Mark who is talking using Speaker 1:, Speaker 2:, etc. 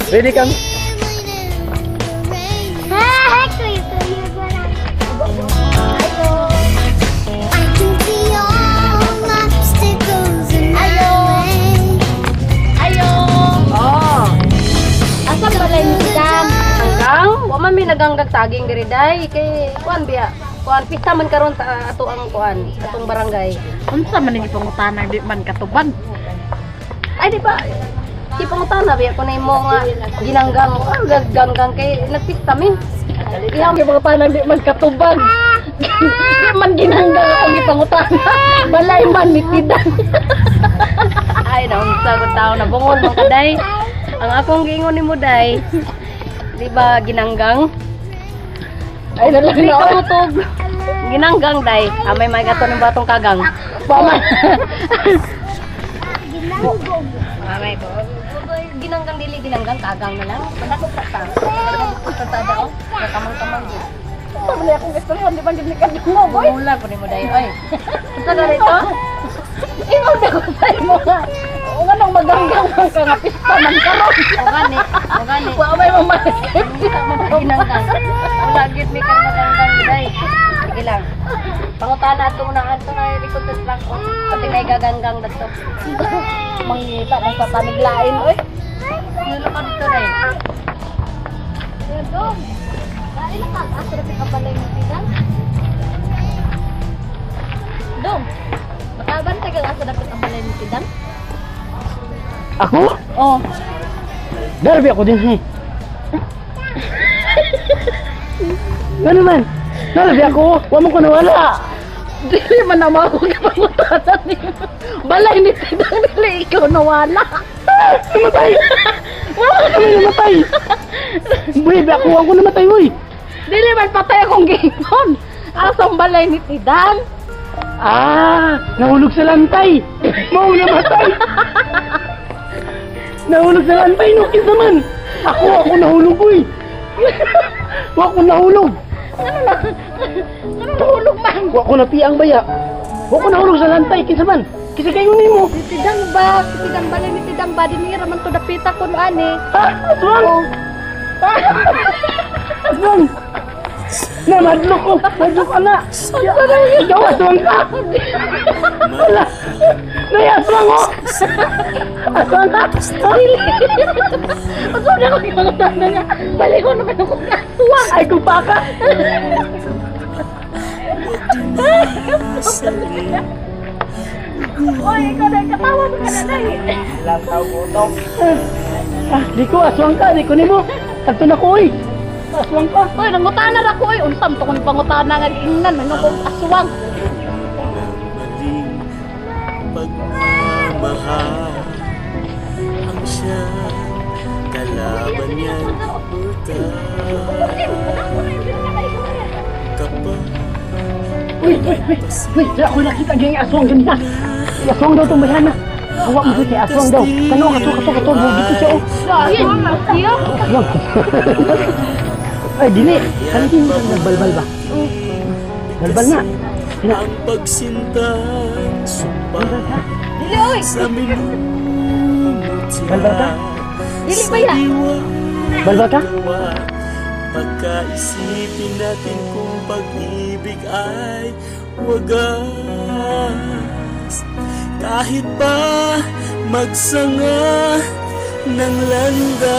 Speaker 1: Ready kami.
Speaker 2: Ah, I can see all obstacles in my way.
Speaker 3: Ayo!
Speaker 4: Oh.
Speaker 3: Asa balay ni Tidang?
Speaker 4: Hanggang wa man mi naganggag saging diri, day, kay kuan biya. Kuan, pista man karon sa ato ang kuan, atong barangay.
Speaker 3: Unsa man ni pangutana, di man katubag?
Speaker 4: Ay, di ba? Di pangutana biya ko nimo nga ginanggang, ah, ganggang kay nagpista mi.
Speaker 3: Iyang pangutana, di man katubag. Di man ginanggang ang ipangutana. Balay man ni Tidang.
Speaker 4: Ay, naunsa ko tao na bungol man ka, day. Ang akong giingon nimo, day. Di ba ginanggang?
Speaker 3: Ay, nalang
Speaker 4: Di
Speaker 3: na.
Speaker 4: ka mutog. Ginanggang, day. Amay may gato ng batong kagang.
Speaker 3: Paman.
Speaker 4: Amay ko. Ginanggang, dili ginanggang, kagang na lang. Madakop pa ta. Madakop pa ta daw. Kakamang-kamang gid.
Speaker 3: Sabi niya akong istorya, di man gid ni kadungog, oy.
Speaker 4: Wala ko nimo, day. Oy. Unsa na rito?
Speaker 3: Ingon na ko sa imo nga. O nga nang maganggang man ka nga pista man karon.
Speaker 4: O gani, o gani.
Speaker 3: Wa may mamaskip.
Speaker 4: Ginanggang. Wala gid mi kan maganggang, day. Sige lang. Pangutana ato na ato na likod sa truck. Oh. Pati na gaganggang dadto.
Speaker 3: Mangita ng sa paniglain, oy.
Speaker 4: Nulo ka dito, day.
Speaker 3: Dong. Dai na ka asa ra ka balay ni Tidang? Dong. Makabantay ka asa dapat ang balay ni Tidang?
Speaker 1: Ako?
Speaker 3: Oh.
Speaker 1: Darby ako din eh. Ano man? Darby ako. Wa man ko nawala.
Speaker 3: Dili man na ako gipangutana nimo. Balay ni Tidang, dili ikaw nawala.
Speaker 1: Ah, namatay. Wala kami namatay. Buhi ba ako? Ako namatay, uy.
Speaker 3: Dili man patay akong giingon. Asang balay ni Tidang?
Speaker 1: Ah, nahulog sa lantay. Mao namatay. Nahulog sa lantay, no? Kinsa man? Ako nahulog, uy. Wa ko nahulog.
Speaker 3: Ano na? Ano nahulog man?
Speaker 1: Wa ko napiang baya. Wa ko nahulog sa lantay, kinsa man? Kinsa kayo nimo?
Speaker 3: Ni Tidang ba? Si Tidang, balay ni Tidang ba? Dinira man to dapita ko no ani.
Speaker 1: Ha? Aswang! Aswang! Na, madlok ko! Madlok ka na! Ikaw, aswang ka! Wala! Nay, aswang oh! Aswang ka!
Speaker 3: Aswang na ako gipangutana nga. Balay ko naman ako aswang.
Speaker 1: Ay, kumpa ka!
Speaker 3: Oy, ikaw na katawa mo ka na, day.
Speaker 1: Ah, di ko, aswang ka! Di ko nimo! Adto na ko, oy! Aswang ka!
Speaker 3: Oy, nangutana ra ko, oy. Unsam to kung pangutana nga giingnan man ko aswang.
Speaker 5: Maling pagmamahal ang siyang kalaban niyang mortal kapag
Speaker 1: Uy, uy, uy! Uy, ako nakita ang aswang ganina! Aswang daw itong bayana! Awa mo kay aswang daw! Kano, kato, kato, kato! Dito siya, oh!
Speaker 3: Ayun, siya.
Speaker 1: Aswang! Ay, dili! Kanina yung nagbalbal ba? Balbal na! Sina,
Speaker 5: ang pagsintang sumpa
Speaker 3: Dili oy.
Speaker 5: sa minumutya
Speaker 1: Balbal ka?
Speaker 3: Dili ba ya?
Speaker 1: Balbal ka?
Speaker 5: Pagkaisipin natin kung pag-ibig ay wagas, kahit pa magsanga ng landas.